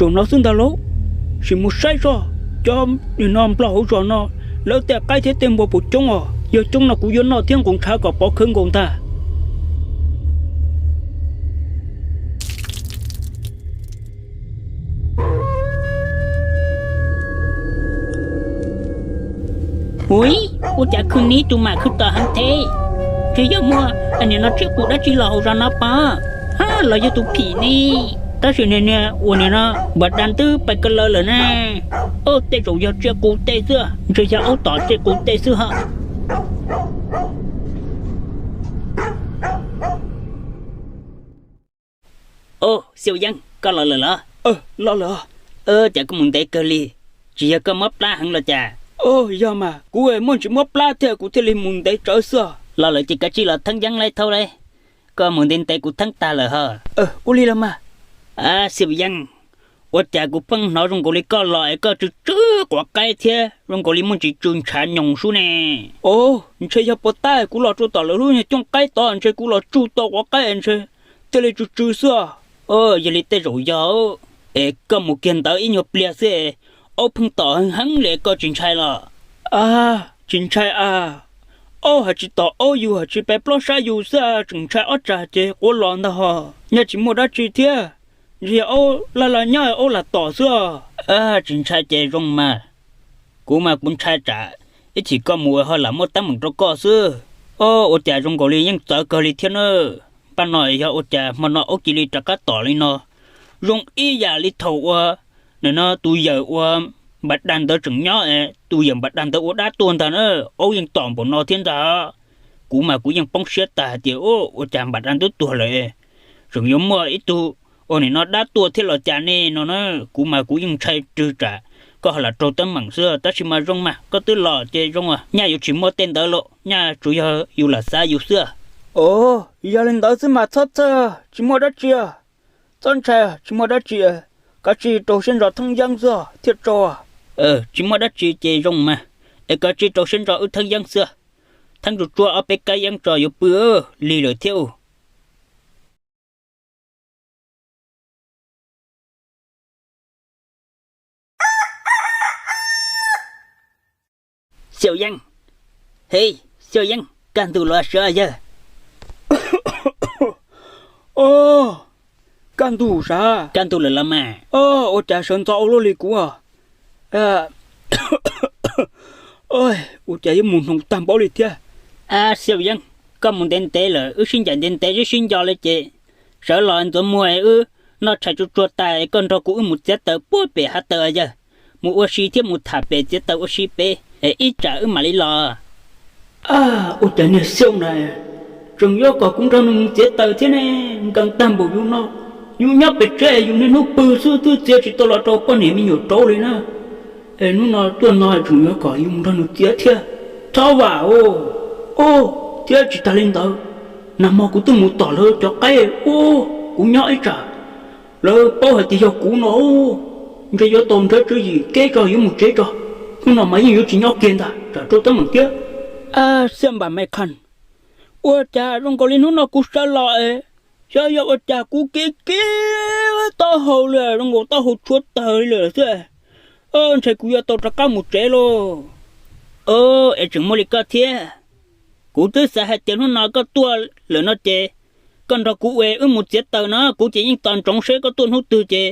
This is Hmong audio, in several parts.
Zaum no xwb ntag lauj, sim mus saib soj, cov no nplog hauv zos no, lawv tej qaib thiab tej npua puas coob os. Yog coob no kuv yuav noj thiab nqus ntshav kom pov khawv nkaus ntag. Ui, ua cas khwv nib tus mam khwv tom heev thiab? Ntshe yog muaj nim no tsiaj qus dab tsi los hauv zos no pob, los yog tus phim ne. Tab sis niag niag uas nim no npam da twb pais kaw lawv lawm na. Tej zaum yog tsiaj qus tej xwb, ntshe yog aub tom tsiaj qus tej xwb hos. Xiau Yeeb, koj los lawm los? Los lawm. Cas koj mus ntev kawg li, tsis yog koj mob plab heev los cas? Yog mas, kuv muaj ntsis mob plab thiab kuv thiaj li mus ntev tsawv xwb. Los lawm ces kav tsij los theeb yeeb lauj thauj lauj, koj mus ntev ntev kuv theeb tag lawm hos. Ua li los mas. Xiau Yeeb, ua cas kuv pheej hnov zoo nkaus li koj los es koj tsw tsw quav qaib thiab zoo nkaus li muaj ntsis tsw ntshav nyoos sub ne? Os, ntshe yog puas tab kuv los rau tom lawv lub nyuag cooj qaib tod, ntshe kuv los tsuj tau quav qaib ntshe thiaj li tsw tsw xwb. Yog li tej zaum yog, es koj mus kiag ntawd ib nyuag pliag xwb, aub pheej tom heev heev li koj tsis ntshai los? Tsis ntshai a, aub hais tsis tom aub, yus hais tsis pes plob sab yus xwb, tseem ntshai ob tsag ces quav los ntag hos. Nyaj tsis muaj dab tsi thiab, ntshe yog aub laj laj nyob aub lam tom xwb. Tsis ntshai ces zoo mas, kuv mas kuv ntshai tsam ib chim koj mus ho lam muaj teeb meem rau koj xwb. Ua cas zoo nkaus li yeej txawv kawg li thiab na. Npaj no yog ua cas hmo no aub cia li rov qab tom li no, zoo ib yam li thaum ua nim no tus yawm ua npam da ntawd tseem nyob, tus yawm npam da ntawd ua dab tuag ntag na, aub yeej tom npaum no thiab ntag. Kuv mas kuv yeej poob siab tag hais tias ua cas npam da twb tuag lawm, tseem yuav muaj ib tug ua nim no dab tuaj thiab los cas ne no na. Kuv mas kuv yeej ntshai rwg tsam koj ho lam raug teeb meem xwb, tab sis mas zoo mas koj twb los ces zoo, nyaj yuav tsis muaj tej ntawd lauj, nyaj tsuas yog yus lam xav yus xwb. Os, yog li ntawd xwb mas txhob txhawj, tsis muaj dab tsi, txhob ntshai, tsis muaj dab tsi, kav tsij rau siab ntso theeb yeeb xwb thiaj tso. Tsis muaj dab tsi ces zoo mas, es kav tsij rau siab ntso wb theeb yeeb xwb. Theeb tsuag tsuag ob peb kab yeeb tso yuav pw lig lawm thiab. Xiau Yeeb, he, Xiau Yeeb, kaj ntug los sawv yawg. Kaj ntug sav, kaj ntug lawm los mas. Ua cas sawv ntxov ua luaj li kuv? Ua cas yuav mus hnoos tag npaum li thiab? Xiau Yeeb, koj mus ntev ntev lawm, wb sib ncaim ntev ntev sib sib nco li ces sawv los ntxuav muag, wb noj tshais tsuag tsuag tas koj nrog kuv wb mus txiav taws puag pem hav taws yawg, mus ua si thiab mus tham pem txiav taws ua si pem, ib tsam wb mam li los. Ua cas niag Xiau na, tseem yuav kom kuv nrog nws mus txiav taws thiab ne? Nkees tag npaum yus no, yus nyob pem tsev yus niaj hnub pw xwb twb txiav tsis tau los rau poj niam me nyuam rauv li na. Es hnub no tuaj no tseem yuav kom yus mus nrog nws txiav thiab. Txhob vam os. Thiab tsis tas li ntawd, nag hmo kuv twb mus tom lawv cov qaib ua, kuv nyob ib tsam lawv paub hais tias yog kuv no, ntshe yuav tau nrhiav tswv yim kev tso yuav mus tsev tso. Hnub no mas yeej yuav tsis nyob kiag ntag tsam raug teeb meem thiab. Xiab npam me khas, ua cas zoo nkaus li hnub no kuv sawv los es xyov yog ua cas kuv kiv kiv taub hau li zoo nkaus taub hau tshuav tawg li lawm xwb. Ntshe kuv yuav tau rov qab mus tsev lauj. Es tseem muaj li koj thiab. Kuv twb xav hais tias hnub no koj tuaj lawm no ces koj nrog kuv ua wb mus txiav taws no, kuv ces yeej tos ntsoov seb koj tuaj hnub twg ces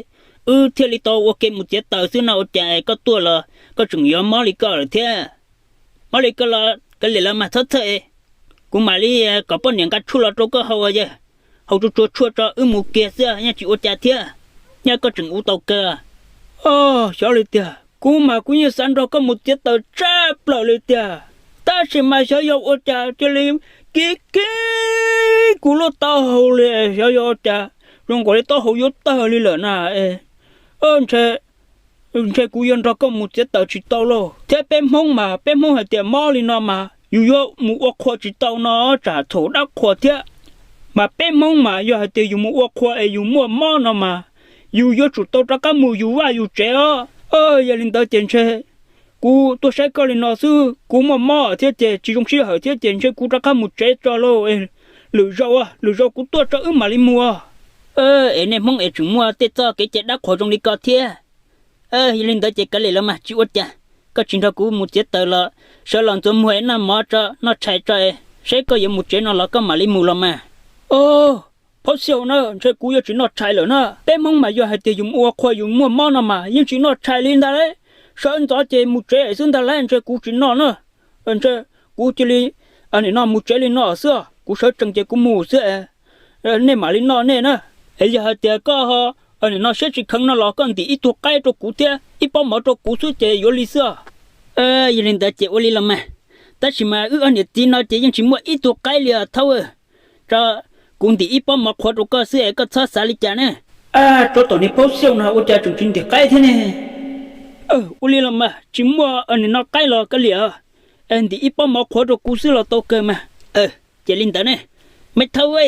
wb thiaj li tau ua ke mus txiav taws xwb no, ua cas koj tuaj los koj tseem yuav mob li koj lawm thiab. Mob li koj los kav liam los mas txhob txhawj, kuv mam li kom poj niam nqa tshuaj los rau koj haus yawg. Haus tsuag tsuag tshuaj tso wb mus kiag xwb yeej tsis ua cas thiab. Nyaj koj tseem ua tau kawg. Xyov li tiag, kuv mas kuv yeej xav nrog koj mus txiav taws tshaj plaws li tiag, tab sis mas xyov yog ua cas cia li kiv kiv kuv lub taub hau li, xyov yog ua cas zoo nkaus li taub hau yuav tawg li lawm na. Ntshe kuv yuav nrog koj mus txiav taws tsis tau lauj. Thiab peb Hmoob mas peb Hmoob hais tias mob li no mas yus yuav mus ua qhua tsis tau no, tsam txhaum dab qhuas thiab. Mas peb Hmoob mas yog hais tias yus mus ua qhua es yus muaj mob no mas yus yuav tsum tau rov qab mus yus vaj yus tsev os. Yog li ntawd ces ntshe kuv tuaj saib koj li no xwb, kuv muaj mob thiab ces tsis zoo sij hawm thiab ces ntshe kuv rov qab mus tsev tso lauj. Lwm zaus, lwm zaus kuv tuaj tso wb mam li mus. Es nej Hmoob es tseem muaj tej txoj kev cai dab qhuas zoo li ko thiab. Yog li ntawd ces kav liam los mas tsis ua cas, koj tsis nrog kuv mus txiav taws los sawv los ntxuav muag noj mov tso, noj tshais tso, saib koj yuav mus tsev no los koj mam li mus los mas. Phauj Xiauj na, ntshe kuv yuav tsis noj tshais lawm na. Peb Hmoob mas yog hais tias yus mus ua qhua yus muaj mob no mas yeej tsis noj tshais li ntag lauj. Sawv ntxov ces mus tsev xwb ntag lauj, ntshe kuv tsis noj na. Ntshe kuv cia li nim no mus tsev li no xwb, kuv sawv tsees ces kuv mus xwb, nej mam li noj nej na. Es yog hais tias koj nim no siab tsis kheev no los koj ntim ib tug qaib rau kuv thiab ib pob mov rau kuv xwb ces yuav li xwb os. Yog li ntawd ces ua li los mas, tab sis mas wb ob niam txiv no ces yeej tsis muaj ib tug qaib li os thaub. Tso, kuv ntim ib pob mov qhuav rau koj xwb es koj txhob xav li cas ne. Tsob tom niag Phauj Xiauj no ua cas tseem tsis ntim qaib thiab ne? Ua li los mas tsis muaj nim no qaib los kav liam, ntim ib pob mov qhuav rau kuv xwb los tau kawg mas. Ces li ntawd ne, me thaub,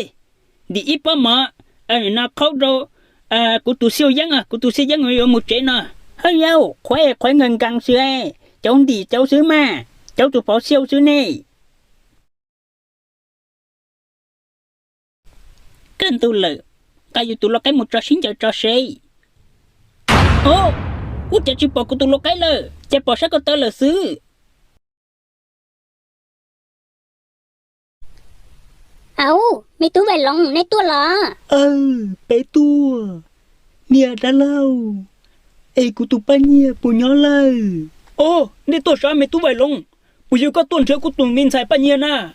ntim ib pob mov nim no qhuav rau kuv tus Xiauj Yeeb, kuv tus Xiauj Yeeb yuav mus tsev no. Hawj yau, qhuav qhuav nkees nkees xwb, cauv ntim cauv xwb mas, cauv tus Phauj Xiauj xwb ne. Kaj ntug lawm, nqa yus tus lau qaib mus tso sib ncaws tso seb. Ua cas tsis pom kuv tus lau qaib lawm, ces pom sab ko taw lawm xwb. Au, me tub Vais Loos, nej tuaj los? Aw, peb tuaj. Niam dab laug, es kuv tus Paj Nyiag puas nyob lawm? Au, nej tuaj sav me tub Vais Loos, puas yog koj tuaj nrhiav kuv tus me ntxhais Paj Nyiag na?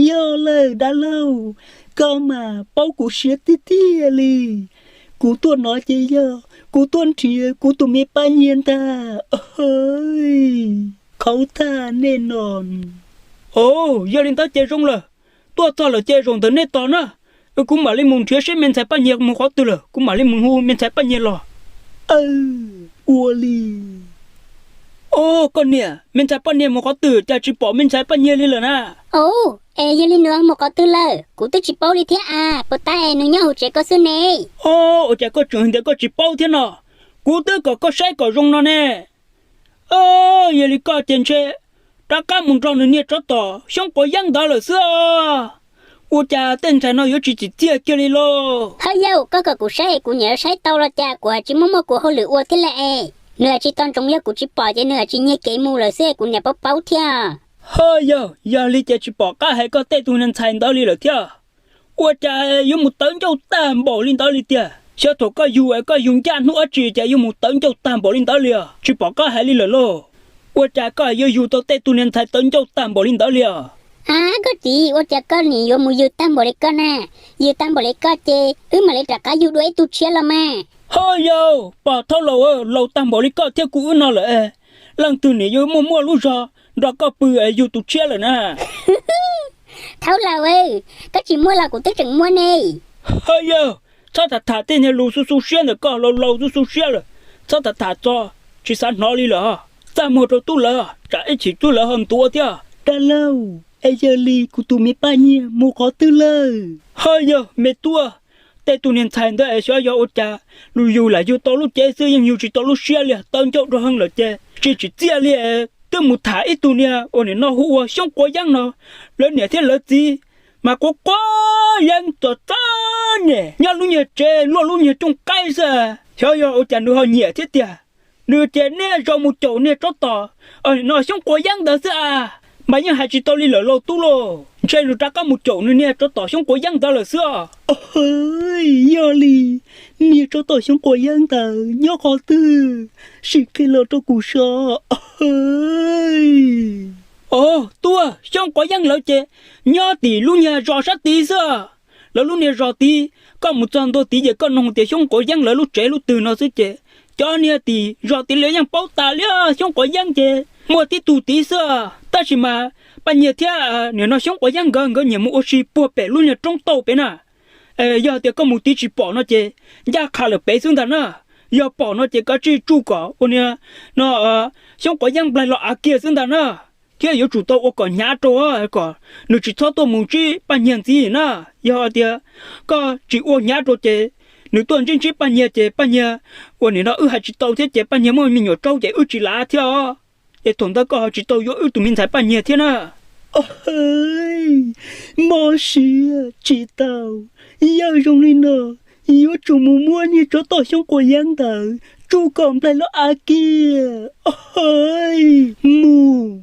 Yog lawm dab laug, koj mas paub kuv siab tiag tiag li. Kuv tuaj no ces yog kuv tuaj nrhiav kuv tus me Paj Nyiag ntag. Qhaub tag nej no. Au, yog li ntawd ces zoo lawm, tuaj txog lawm ces zaum ntawm nej tos na, kuv mam li mus nrhiav seb me ntxhais Paj Nyiag mus qhov twg lawm kuv mam li mus hu me ntxhais Paj Nyiag los. Ua li. Au, koj niam, me ntxhais Paj Nyiag mus qhov twg cas tsis pom me ntxhais Paj Nyiag li lawm na? Au, es yog li nws mus qhov twg lawm kuv twb tsis paub li thiab as, puas tab es nws nyob hauv tsev ko xwb ne? Au, ua cas koj tseem hais tias koj tsis paub thiab no? Kuv twb kom koj saib kom zoo no ne. Yog li koj ces ntshe rov qab mus nrog nws niag tsov tom xyoob quav yeeb ntawd lawm xwb. Ua cas tej ntxhais no yuav tsis tsim txiaj kiag li lauj? Hawj yau, koj kom kuv saib kuv niam saib tau los cas, kuv hais tsis muaj muaj kuv hauj lwm ua thiab lawm es. Nws hais tsis tau ntsoov, yog kuv tsis pom ces nws hais tsis nyiag kev mus lawm xwb, kuv niam paub paub thiab. Hawj yau, yog li ces tsis pom qab hais koj tej tus niag ntxhais ntawd li lawm thiab. Ua cas yuav mus tawv ncauj tag npaum li ntawd li tiag? Xyov thaum koj yug es koj yug ncaj hnub dab tsi cas yuav mus tawv ncauj tag npaum li ntawd li os? Tsis pom qab hais li lawm lauj. Ua cas koj yuav yug tau tej tus niag ntxhais tawv ncauj tag npaum li ntawd li os? A, koj txiv, ua cas koj nim yuav mus yws tag npaum li koj na? Yws tag npaum li koj ces wb mam li rov qab yug dua ib tug tshiab los mas. Hawj yau, pog thaub laus, laus tag npaum li koj thiab kuv wb no lawm, leej twg nim yuav muaj muaj lub zog nrog koj pw yug tus tshiab lawm na? Thaub laus, koj tsis muaj los kuv twb tseem muaj ne. Hawj yau, txhob tham tham tej niag lus xu xu siab ntawm koj, laus laus xu xu siab lawm, txhob tham tham txog, tsis xav hnov li lawm. Txaj muag rau tub lawv, tsam ib chim tub lawv ho ntuav thiab. Dab laug, es yog li kuv tus me Paj Nyiag mus qhov twg lawm? Hawj yau, me tub, tej tus niag ntxhais ntawd es xyov yog ua cas, luag yug lam yug tau lub cev xwb yeej yug tsis tau lub siab li, tawv ncauj rau heev lawm ces tsis tsim txiaj li. Twb mus tham ib tug niag uas nim no hu ua Xyoob Quav Yeeb no, lawv niam thiab lawv txiv mas quav quav yeeb txom txom nyem, nyob lub nyuag tsev luaj lub nyuag cooj qaib xwb. Xyov yog ua cas nws ho nyiam thiab tiag. Nws ces niaj zaus mus caum niag tsov tom, nim no Xyoob Quav Yeeb ntawd xwb a, mas yeej hais tsis tau li lawm lauj tub lauj. Ntshe nws rov qab mus caum nws niag tsov tom Xyoob Quav Yeeb ntawd lawm xwb os. Yog li, niag tsov tom Xyoob Quav Yeeb ntawd nyob qhov twg? Sim qhia los rau kuv saib. Os, tub, Xyoob Quav Yeeb lawv ces nyob tim lub niag zos sab tid xwb. Lawv lub niag zos tid, koj mus txog ntua tid ces koj nug tias Xyoob Quav Yeeb lawv lub tsev lub twg no xwb ces cov niag tim zos tid lawv yeej paub tas li. Xyoob Quav Yeeb ces muaj tib tug tid xwb. Tab sis mas Paj Nyiag thiab nim no Xyoob Quav Yeeb nkawd, nkawd nyiam mus ua si puag pem lub niag roob tauj pem na. Yog tias koj mus tid tsis pom no ces ncaj qha lawm pem xwb ntag na. Yog pom no ces koj tsij tsuj kom ua niag no Xyoob Quav Yeeb nplaig los av kiag xwb ntag na. Thiab yuav tsum tau ua kom hnyav rau kom nws tsis txhob tuaj mus ntsib Paj Nyiag ntxiv na. Yog tias koj tsis ua hnyav rau ces nws tuaj ntsib ntsib Paj Nyiag ces Paj Nyiag ua nim no wb hais tsis tau thiab ces Paj Nyiag muaj me nyuam tsaub ces wb tsis lav thiab os. Es thaum ntawd koj ho tsis tau yuav wb tus me ntxhais Paj Nyiag thiab na. Mob siab tsis tau, Yawg zoo li no, yuav tsum mus muab niag tsov tom xyoob quas yab ntawd tsuj kom nplaig lub av kiag. Mus!